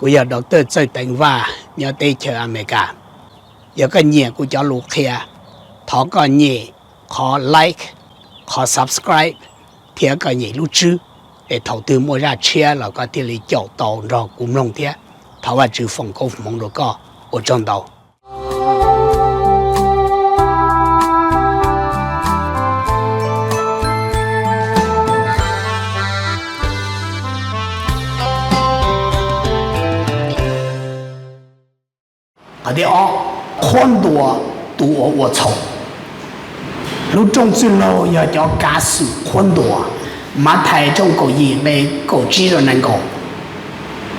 Kuv yog Doctor Txawj Teev Vaj nyob teb chaws Amelikas. Yog koj nyiam kuv cov lus qhia, thov koj nyem qhov like, qhov subscribe thiab koj nyem lub tswb, es thaum twg muaj zaj tshiab los koj thiaj li caum tau nrog kuv mloog thiab. Thov Vajtswv foom koob hmoov rau koj. Ua tsaug ntau. Qhov thib ob, qhuab ntuas tus uas ua txhaum. Lub rooj txwj laug yog cov kav xwm qhuab ntuas. Mathais tshooj kaum yim nqe kaum tsib rau nees nkaum.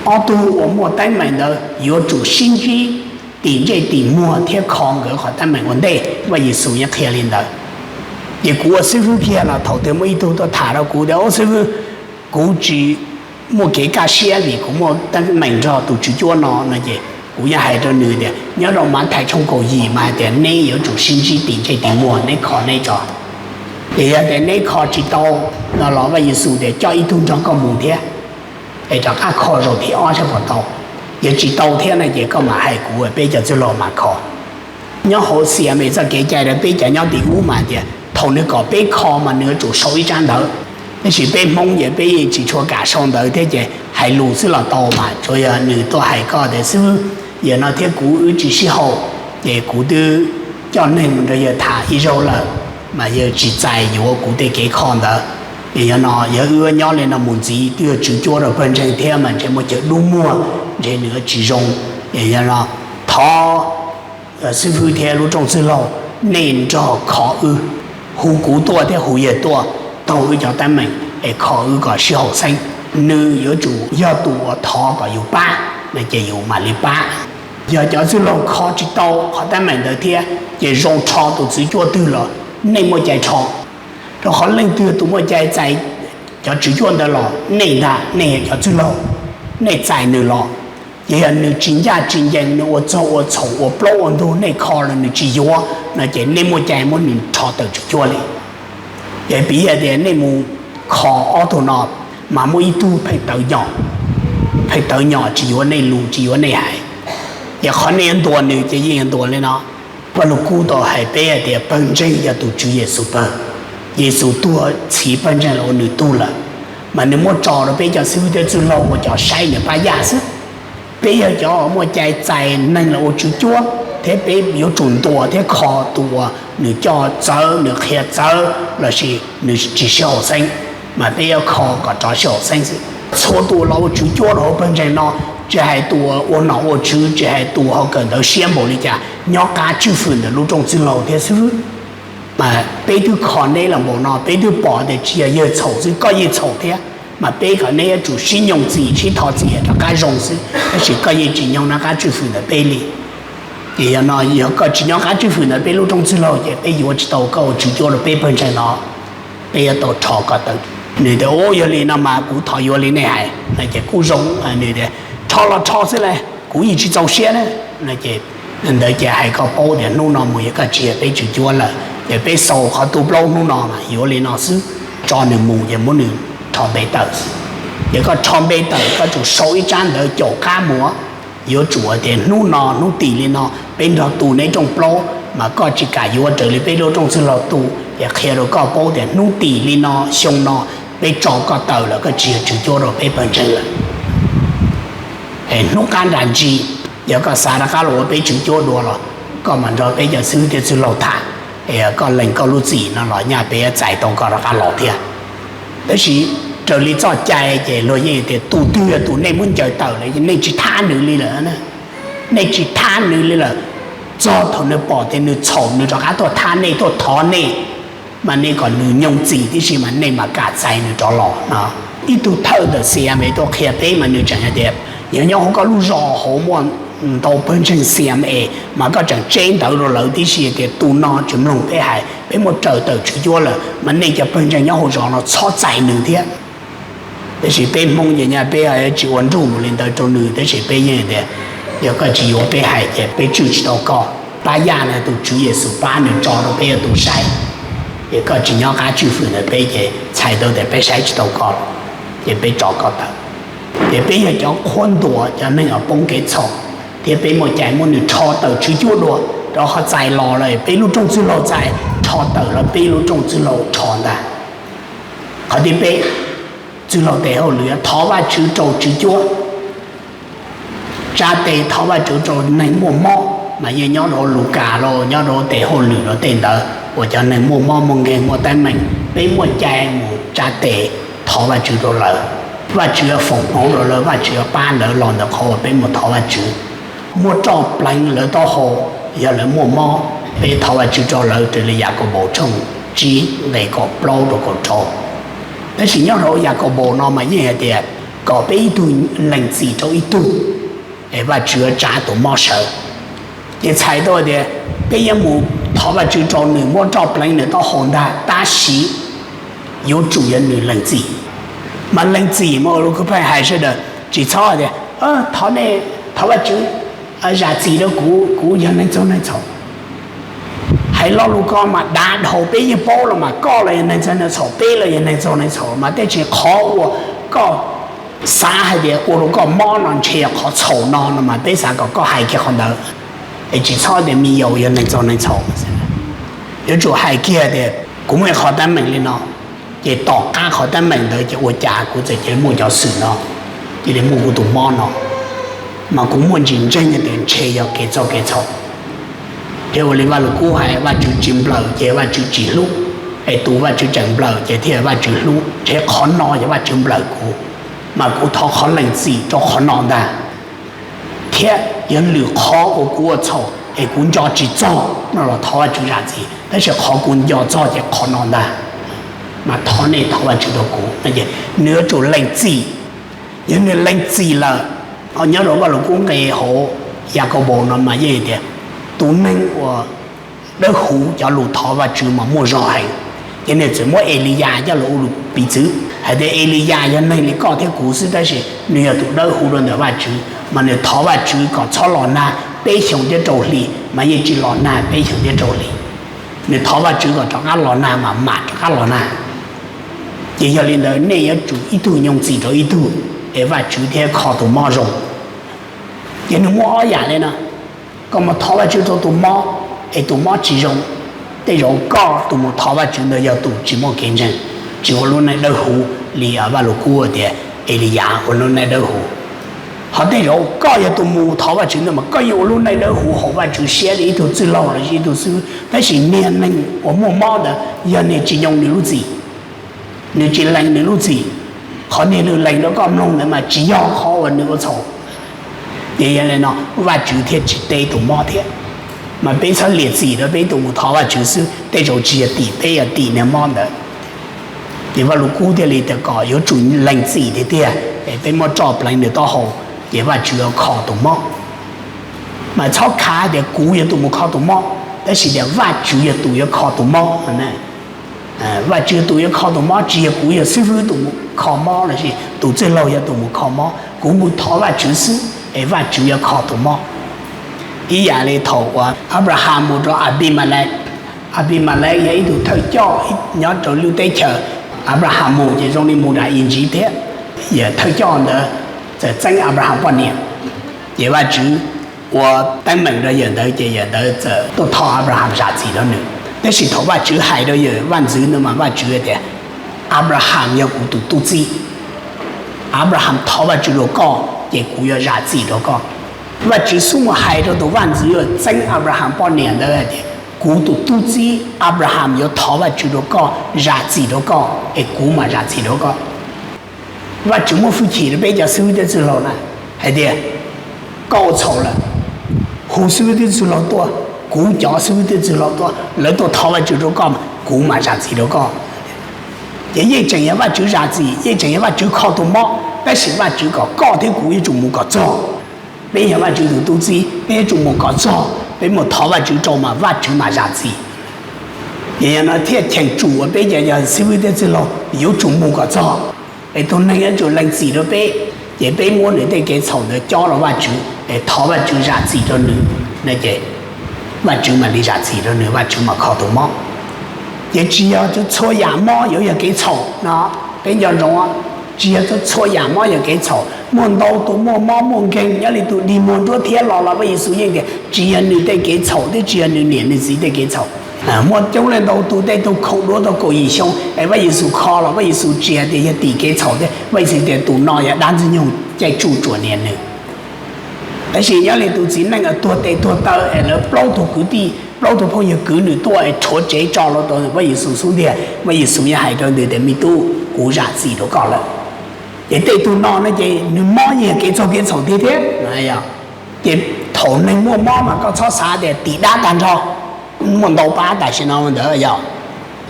Ob tug uas muaj teeb meem ntawd yuav tsum sib ntsib tim ntsej tim muag thiab kho nkawd qhov teeb meem ua ntej. Vaj Yexus yeej qhia li ntawd. Ces kuv ua xib fwb kiag los thaum twg muaj ib tug tuaj tham rau kuv tias, Ub xib fwb, kuv tsis muaj kev kaj siab vim kuv muaj teeb meem nrog tus tswv cuab no no ces kuv yeej hais rau nws tias, nyob rau Mathais tshooj kaum yim mas hais tias neb yuav tsum sib ntsib tim ntsej tim muag, neb kho neb tso. Ces yog tias neb kho tsis tau no los Vaj Yexus tias coj ib tug nrog koj mus thiab, es rov qab kho zaum thib ob saib puas tau. Yog tsis tau thiab no ces koj mam hais kuv, peb cov txwj laug mam kho. Nyob hauv Xias Mes txoj kev cai rau peb cov nyob tim ub mas tias thaum nws kom peb kho mas nws yuav tsum sau ib tsab ntawv. Tab sis peb Hmoob ces peb yeej tsis tshua kam sau ntawv thiab ces hais lus xwb los tau mas, tsuas yog nws tuaj hais koj tias, Xib fwb, yawg no thiab kuv wb tsis sib haum, ces kuv twb coj neeg mus nrog yawg tham ib zaug lawm, mas yawg tsis txais yuav kuv tej kev kho ntawd. Es yog no yog wb nyob li no mus ntxiv twb yog tswv cuab rau pawg ntseeg thiab mas ntshe muaj cawm dub muag, ntshe nws yuav tsis zoo. Es yog no thov xib fwb thiab lub rooj txwj laug nej nrog kho wb, hu kuv tuaj thiab hu yawg tuaj taug wb cov teeb meem es kho wb kom sib haum xeeb. Nws yuav tsum yog tus uas thov kom yus pab no ces yus mam li pab. Yog cov txwj laug kho tsis tau qhov teeb meem ntawd thiab ces zoo rho tus tswv cuab twg los nej muaj cai rho. Rau qhov leej twg tus muaj cai txais cov tswv cuab ntawd los nej ntag, nej yog cov txwj laug, nej txais nws los. Ces yog nws tsis ncaj tsis ncees, nws ua txaug ua txhaum ua plaub ua ntug, nej kho los nws tsis yuav no ces nej muaj cai muab nws rho tawm tswv cuab li. Ces piv yog tias nej mus kho ob tug no mas muaj ib tug pheej tawv nyom, pheej tawv nyom tsis yuav nej lus tsis yuav nej hais, ces qhov nej yuav ntuas nws ces yeej yuav ntuas li no. Vaj Lug Kub tau hais peb hais tias pawg ntseeg yog tus Tswv Yexus pawg. Yexus tuag txhiv pawg ntseeg los ua nws tug lawm, mas nws muab tso rau peb cov xib hwb thiab txwj laug ua cov saib nws pab yaj xwb. Peb yog cov muaj cai txais neeg los ua tswv cuab thiab peb yuav tsum ntuas thiab kho tus uas nws coj txawv, nws qhia txawv lossis nws tsis sib haum xeeb, mas peb yuav kho kom rov sib haum xeeb xwb. Txhua tus los ua tswv cuab rau hauv pawg ntseeg no, tsis hais tus ua nom ua tswv, tsis hais tus ho kawm ntawv siab npaum li cas, nyob qab tswj fwm ntawm lub rooj txwj laug thiab xwb. Mas peb twb kho neb los npaum no, peb twb pom tias tsis yog yawg txhaum xwb, koj yeej txhaum thiab, mas peb kom neb yuav tsum sib nyoog txim sib thov txim rov qab zoo xwb, tab sis koj yeej tsis nyoog nyob qab tswj fwm ntawm peb li. Ces yog no yog koj tsis nyob qab tswj fwm ntawm peb lub rooj txwj laug ces peb yuav tsis tau koj ua tswv cuab rau peb pawg ntseeg no, peb yuav tau rho koj tawm. Nws tias, Ub, yog li no mas kuv thov yuav li nej hais no ces kuj zoo. Nws tias, Rho los rho xwb las, kuv yeej tsis txaus siab na. No ces ntawd ces hais koj paub tias hnub no mus yog koj tsis yog peb tswv cuab lawm, ces peb xaus qhov tu plaub hnub no mas yuav li no xwb, tso nws mus ces muab nws rho npe tawm. Ces koj rho npe tawm koj tsum sau ib tsab ntawv caum qab mus, yuav tsum tias hnub no hnub tim li no peb nrog tu neb rooj plaub, mas koj tsis kam yuav raws li peb lub rooj txwj laug tu, ces qhia rau koj paub tias hnub tim li no xyoo no peb tso koj tawm lawm, koj tsis yog tswv cuab rau peb pawg ntseeg lawm. Es hnub qab nram ntsis, yog koj xav rov qab los ua peb tswv cuab dua los koj mam nrog peb cov xib hwb thiab txwj laug tham, es koj lees koj lub txim no los nyaj peb txais tau koj rov qab los thiab. Tab sis raws li txoj cai ces luag yeej tias tus twg yog tus nej muab ncaws tawm lawm nej tsis thab nws li lawm, nej tsis thab nws li lawm, txog thaum nws pom tias nws txhaum nws rov qab tuaj thab nej tuaj thov nej, mas nej kom nws nyoog txim tib si mas nej mam kam txais nws rov los no. Ib tug thawj ntawm Xias Mes tuaj qhia peb mas nws tseem hais tias, Yog nyob hauv koj lub zos hauv muaj ntau pawg ntseeg Xias Mes mas koj tseem tseb ntawv rau lawv tib si tias tus no tsis mloog peb hais, peb muab raws tawm tswv cuab lawm, mas nej cov pawg ntseeg nyob hauv zos no txhob txais nws thiab. Tab sis peb Hmoob ces nyaj peb tsis ua nruj mus li ntawd rau nws, tab sis peb yeej tias, Yog koj tsis yuav peb hais ces peb tswj tsis tau koj. Pab yaj no tus Tswv Yexus pab nws tso rau peb yog tus saib, ces koj tsis nyob qab tswj fwm ntawm peb ces txhais tau tias peb saib tsis tau koj, ces peb tso koj tawm. Ces peb yog cov qhuab ntuas cov neeg uas poob kev txhaum, thiab peb muaj cai muab nws rho tawm tswv cuab dua. Rau qhov txais los lawm peb lub rooj txwj laug, txais rho tawm los peb lub rooj txwj laug rho ntag. Qhov thib peb, txwj laug tes hauj lwm thov Vajtswv rau tswv cuab, tsa tes thov Vajtswv rau neeg muaj mob, mas yeej nyob rau Lukas los nyob rau tes hauj lwm los tej ntawd uas cov neeg muaj mob muaj nkeeg muaj teeb meem, peb muaj cai mus tsa tes thov Vajtswv rau lawv. Vajtswv yuav foom hmoov rau lawv, Vajtswv yuav pab lawv los ntawm qhov uas peb mus thov Vajtswv. Muab roj pleev lawv taub hau, yog lawv muaj mob, peb thov Vajtswv rau lawv raws li Yakaunpaus tshooj tsib nqe kaum plaub rau kaum rau. Tab sis nyob rau Yakaunpaus no mas yeej hais tias kom peb ib tug lees txim rau ib tug, es Vajtswv yuav tsa tus mob sawv. Ces txhais tau tias peb yuav mus thov Vajtswv rau nws, muab roj pleev nws taub hau ntag, tab sis yuav tsum yog nws lees txim. Mas lees txim mas ua lus kuv pheej hais sawv daws, tsis txhob hais tias thov nej, thov Vajtswv zam txim rau kuv, kuv yog neeg txaug neeg txhaum. Hais lo lus ko mas dav dhau, peb yeej paub los mas koj los yog neeg txaug neeg txhaum, peb los yog neeg txaug neeg txhaum, mas tej tsis qhov uas koj xav hais tias ua rau koj mob no ntshe yog qhov txhaum no no mas peb xav kom koj hais kiag qhov ntawd, es tsis txhob tias me yaus yog neeg txaug neeg txhaum. Yuav tsum hais kiag tias kuv muaj ib qhov teeb meem li no, ces tom qab qhov teeb meem ntawd ces ua cas kuv txawm cia li muaj cov xwm no, cia li muaj kuv tus mob no, mas kuv muaj ntsis ntseeg tias ntshe yog kev txaug kev txhaum. Thiab ua li Vaj Lug Kub hais, Vajtswv tsis nplawm ces Vajtswv tsis hlub, es tus Vajtswv tseem nplawm ces thiaj Vajtswv hlub, ntshe qhov no yog Vajtswv nplawm kuv, mas kuv thov qhov lees txim rau qhov no ntag. Thiab yog lwm qhov uas kuv ua txhaum es kuv nco tsis txog no los thov Vajtswv zam txim, tab sis qhov kuv nco txog ces qhov no ntag, mas thov nej thov Vajtswv rau kuv. Nws yuav tsum lees txim. Yog nws lees txim lawm, nyob rau Vaj Lug Kub nqe hauv Yakaunpaus no mas yeej tias tus neeg uas dawb huv cov lus thov Vajtswv mas muaj zog heev. Ces nws txawm muab Eliyas coj los ua lus piv txwv hais tias Eliyas yog neeg li koj thiab kuv xwb, tab sis nws yog tus dawb huv rau ntawm Vajtswv, mas nws thov Vajtswv kom txhob los nag peb xyoo thiab rau hli, mas yeej tsis los nag peb xyoo thiab rau hli. Nws thov Vajtswv kom rov qab los nag mas mam rov qab los nag. Ces yog li ntawd nej yuav tsum ib tug nyooj txim rau ib tug, es Vajtswv thiaj kho tus mob zoo. Ces nws muaj ob yam li no, koj mus thov Vajtswv rau tus mob, es tus mob tsis zoo, tej zaum koj tus mus thov Vajtswv ntawd yog tus tsis muaj kev ntseeg, tsis ua lub neej dawb huv li Vaj Lug Kub tias Eliyas ua lub neej dawb huv. Ho tej zaum koj yog tus mus thov Vajtswv ntawd mas koj yeej ua lub neej dawb huv haum Vajtswv siab li ib tug txwj laug los sis ib tug xib hwb, tab sis niag neeg uas muaj mob ntawd yog nws tsis nyoo nws lub txim, nws tsis lees nws lub txim, qhov niag nws lees rau koj mloog ntawd mas tsis yog qhov uas nws ua txhaum. Ces yog li no Vajtswv thiaj tsis teb tus mob thiab. Mas peb txhob liam txim rau peb tus mus thov Vajtswv xwb, tej zaum tsis yog tim peb, yog tim niag mob ntawd. Ces Vaj Lug Kub thiaj li tias kom yuav tsum lees txim tiag tiag, es peb muab roj pleev nws taub hau, ces Vajtswv yuav kho tus mob. Mas txhob khav tias kuv yog tus mus kho tus mob, tab sis tias Vajtswv yog tus yuav kho tus mob. Vajtswv tus yuav kho tus mob, tsis yog kuv yog xib hwb tus mus kho mob los sis tus txwj laug yog tus mus kho mob, kuv mus thov Vajtswv xwb es Vajtswv yuav kho tus mob. Ib yam li thaum uas Abraham mus rau Abimelej, Abimelej yog ib tug thawj coj nyob rau lub teb chaws, Abraham mus ces zoo li mus nram Iziv thiab. Yawm thawj coj ntawd txawm txeeb Abraham poj niam, ces Vajtswv ua teeb meem rau yawm ntawd ces yawm ntawd txawm tuaj thov Abraham zam txim rau nws. Tab sis thaum Vajtswv hais rau yawm vaj ntxwv ntawd mas Vajtswv tias, Abraham yog kuv tus tub txib, Abraham thov Vajtswv rau koj ces kuv yuav zam txim rau koj. Vajtswv xub mus hais rau tus vaj ntxwv uas txeeb Abraham poj niam ntawd hais tias, kuv tus tub txib Abraham yuav thov Vajtswv rau koj, zam txim rau koj, es kuv mam zam txim rau koj. Vajtswv muab hwj chim rau peb cov xib hwb thiab txwj laug na, hais tias, koj ua txhaum lawm, hu xib hwb thiab txwj laug tuaj, kuv cov xib hwb thiab txwj laug tuaj, lawv tuaj thov Vajtswv rau koj, kuv mam zam txim rau koj. Ces yeej tseem yog Vajtswv zam txim, yeej tseem yog Vajtswv kho tus mob, tab sis Vajtswv kom koj thiab kuv yuav tsum mus kom txog. Peb yog Vajtswv tus tub txib, peb yuav tsum mus kom txog, peb mus thov Vajtswv rau mas Vajtswv mam zam txim. Ces yog no thiaj cheem tsum uas peb cov xib hwb thiab txwj laug yuav tsum mus kom txog, es tus neeg yuav tsum lees txim rau peb, ces peb muab nws tej kev txhaum ntawd cob rau Vajtswv es thov Vajtswv zam txim rau nws, no ces Vajtswv mam li zam txim rau nws, Vajtswv mam kho tus mob. Ces tsis yog txhua yam mob yuav yog kev txhaum no, peb nco ntsoov. Tsis yog txhua yam mob yog kev txhaum, muaj ntau tus muaj mob muaj nkeeg nyob li tus dig muag nruab thiab los los Vaj Yexus yeej tias tsis yog nws tej kev txhaum thiab tsis yog nws niam nws txiv tej kev txhaum. Muaj coob leej ntau tus tej tug khoom duab tau kaum yim xyoo es Vaj Yexus kho los Vaj Yexus tsis hais tias yog tim kev txhaum thiab, Vaj Yexus tias tus no yog dab ntxwg nyoog caij tsuj tsuam niam nws. Tab sis nyob li tus txiv neej tuag tes tuag taw es lawv plaub tug kwv tij plaub tug phooj ywg kwv nws tuaj es rhuav tsev tso los rau Vaj Yexus xub ntiag, Vaj Yexus yeej hais rau nws tias me tub, kuv zam txim rau koj lawm. Ces tej tug no no ces nws mob yeej yog kev txhaum kev txhaum tiag thiab. Ces thaum neeg muaj mob mas koj txhob xav tias tim dab tag nrho. Muaj ntau pab tam sim no ntawd yog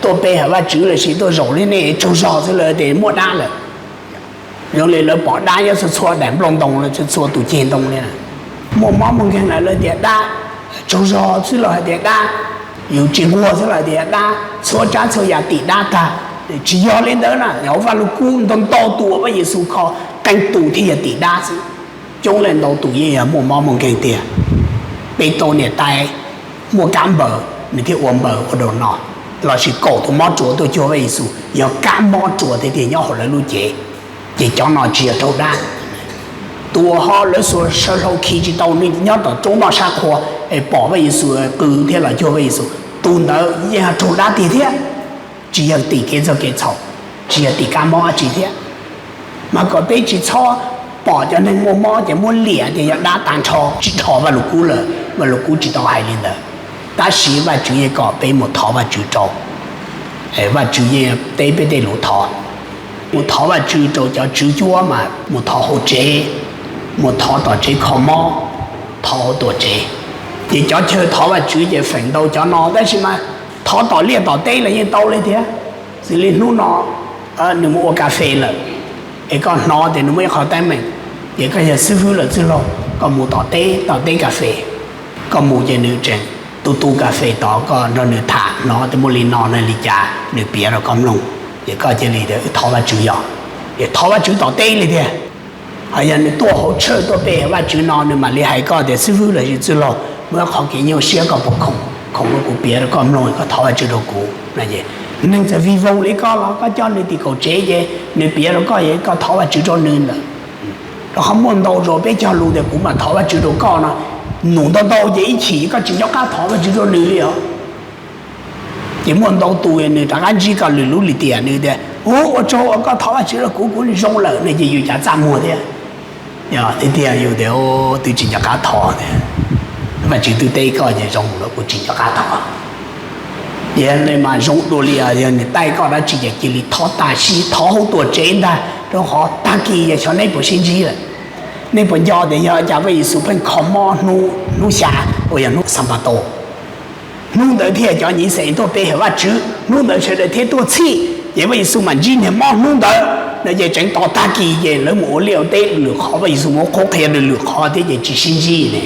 tuaj pe hawm Vajtswv lossis tuaj zaum li nej tsaug zog xwb lawv tias muaj dab lawm. Zoo li lawv pom dab nyob txhua txhua daim nplooj ntoo, txhua txhua tus ceg ntoo li. Muaj mob muaj nkeeg lawv tias dab, tsaug zog xwb los hais tias dab, yus tsis nquag xwb los tias dab, txhua tsav txhua yam tim dab tag. Tsis yog li ntawd na, hauv Vaj Lug Kub ntau ntau tus uas Vaj Yexus kho, qee tus thiaj yog tim dab xwb. Coob leej ntau tus yeej yog muaj mob muaj nkeeg tiag. Peb tau niam tais muaj kab npaws nws thiaj ua npaws ua dau no, lossis kaum tus mob ruas tuaj cuag Vaj Yexus yog kab mob ruas tiag tiag nyob hauv lawv lub cev. Ces cov no tsis yog raug dab. Tus uas ho lawv xuas saw hlau khi tsis tau nws nyob tom roob noj sab qhua es pom Vaj Yexus qw thiab los cuag Vaj Yexus, tus ntawd yeej ho raug dab tiag thiab. Tsis yog tim kev txhaum kev txhaum, tsis yog tim kab mob dab tsi thiab. Mas kom peb tsis txhob pom cov neeg muaj mob ces muab liam tias yog dab tag nrho tsis dhos Vaj Lug Kub lawm, Vaj Lug Kub tsis tau hais li ntawd. Tab sis Vajtswv yeej kom peb mus thov Vajtswv rau. Vajtswv yeej teb peb tej lus thov. Mus thov Vajtswv rau cov tswv cuab mas mus thov hauv tsev, mus thov tom tsev kho mob, thov hauv tuam tsev. Ces cov chaw thov Vajtswv ces feem ntau cov no, tab sis mas thov tom liaj tom teb los yeej tau li thiab. Xws li hnub no nws mus ua kas fes lawm, es koj hnov tias nws muaj ib qho teeb meem, ces koj yog xib fwb los txwj laug, koj mus tom teb, tom teb kas fes, koj mus ces nws tseem tu tu kas fes tod, koj nrog nws tham, hnov tias muaj li no no li cas nws piav rau koj mloog, ces koj cia li tias wb thov Vajtswv yog, es thov Vajtswv tom teb li tiag. Ho yog nws tuaj hauv tshawj tuaj pe Vajtswv no nws mam li hais koj tias xib fwb los sis txwj laug, muaj ib qho kev nyuaj siab koj puas khoom, khoom rau kuv piav rau koj mloog, koj thov Vajtswv rau kuv. Neeg txawm vij voog li koj los koj coj nws tim kaum tsev ces nws piav rau koj es koj thov Vajtswv rau nws ntawd. Rau qhov muaj ntau zaus peb cog lus tias kuv mam thov Vajtswv rau koj no, nus ntau ntau ces ib chim koj tsis nco qab thov Vajtswv rau nws li os. Ces muaj ntau tus nws rov qab ntsib koj lwm lub lim tiam nws tias, u, ua tsaug uas koj thov Vajtswv rau kuv, kuv zoo lawm no ces yus cav txaj muag thiab. Tiag tiag yus tias twb tsis nco qab thov, Vajtswv twb teb koj ces zoo lawm, kuv tsis nco qab thov. Ces nws mas zoo dua li os, yog nws taij koj dab tsi ces cia li thov tag sim, thov hauv tuam tsev ntag, rau qhov tag kis yog xyov neb puas sib ntsib lawm. Nej puas nco tias yog cas Vaj Yexus pheej kho mob hnub, hnub xya uas yog hnub Xanpataus? Hnub ntawd thiaj cov nyiv xeem tuaj pe hawm Vajtswv, hnub ntawd sawv daws thiaj tuaj txhij, ces Vaj Yexus mam ntsib niag mob hnub ntawd no ces tseev tos tag kis ces lawv mus ua liaj ua teb lwm qhov, Vaj Yexus mus qhuab qhia lwm qhov thiab ces tsis sib ntsib ne.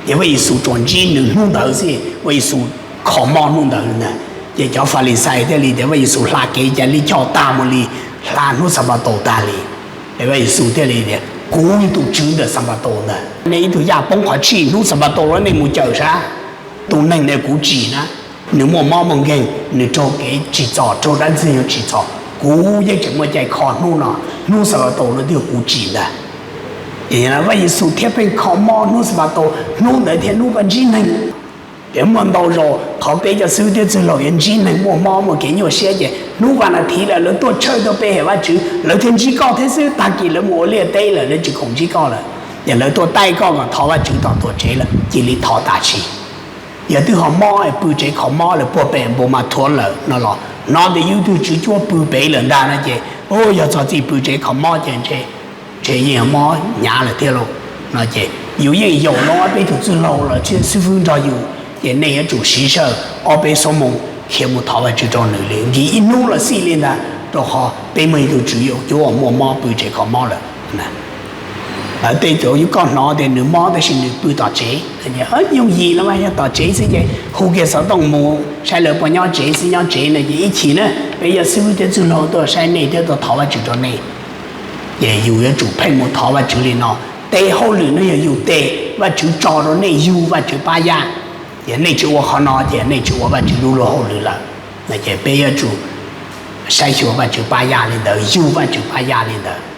Ces Vaj Yexus tsuas ntsib nws hnub ntawd xwb, Vaj Yexus kho mob hnub ntawd ntag. Ces cov Falixais thiaj li tias Vaj Yexus hla kev cas li choj tag mus li, hla hnub Xanpataus tag li. Es Vaj Yexus thiaj li tias kuv yog tus tswv ntawm Xanpataus ntag, nej ib tug yaj poob qhov tshij, hnub Xanpataus los nej mus cawm sab. Tus neeg no kuv tsim na, nws muaj mob muaj nkeeg, nws raug kev tsim txom, raug dab ntxwg nyoog tsim txom, kuv yeej tseem muaj cai kho hnub no, hnub Xanpataus no twb yog kuv tsim ntag. Ces Vaj Yexus thiaj pheej kho mob hnub Xanpataus, hnub ntawd thiaj hnub koj ntsib neeg. Ces muaj ntau zaus qhov peb cov xib hwb thiab txwj laug yuav ntsib neeg muaj mob muaj kev nyuaj siab ces hnub vas nas thiv lawm lawv tuaj tshawj tuaj pe hawm Vajtswv, lawv thiaj ntsib koj thiab xwb, tag kis lawv mus ua liaj teb lawm lawv tsis khoom ntsib koj lawm. Ces lawv tuaj taij koj kom thov Vajtswv tom tuam tsev lawm cia li thov tam sim. Yog twb ho mob pw tsev kho mob lawm puag pem npus mas thuav lawm no los hnov tias yus tus tswv cuab pw pem lawm ntag no ces, yog txog txij pw tsev kho mob ces ntshe yeej mob hnyav lawm thiab lauj no ces yus yeej yaum no ob peb tug txwj laug los thiab xib hwb nrog yus, ces nej yuav tsum siv sawj ob peb xuab moos khiav mus thov Vajtswv rau nws li, nkig ib hnub los xij li ntag, rau qhov peb muaj ib tug tswv cuab uas muaj mob pw tsev kho mob lawm. Tej zaum yus koj hnov tias nws mob tab sis nws pw tom tsev, yooj yim no mas yog tom tsev xwb ces hu kiag xov tooj mus saib lawv puas nyob tsev, xwb nyob tsev no ces ib chim na peb yog xib hwb thiab txwj laug tuaj saib nej thiab tuaj thov Vajtswv rau nej. Ces yus yuav tsum pheej mus thov Vajtswv li no, tej hauj lwm no yog yus tes, Vajtswv tso rau nej yug Vajtswv pab yaj. Ces nej tsis ua qhov no ces nej tsis ua Vajtswv lub luag hauj lwm lawm. Ces peb yuav tsum saib xyuas Vajtswv pab yaj li ntawd, yug Vajtswv pab yaj li ntawd.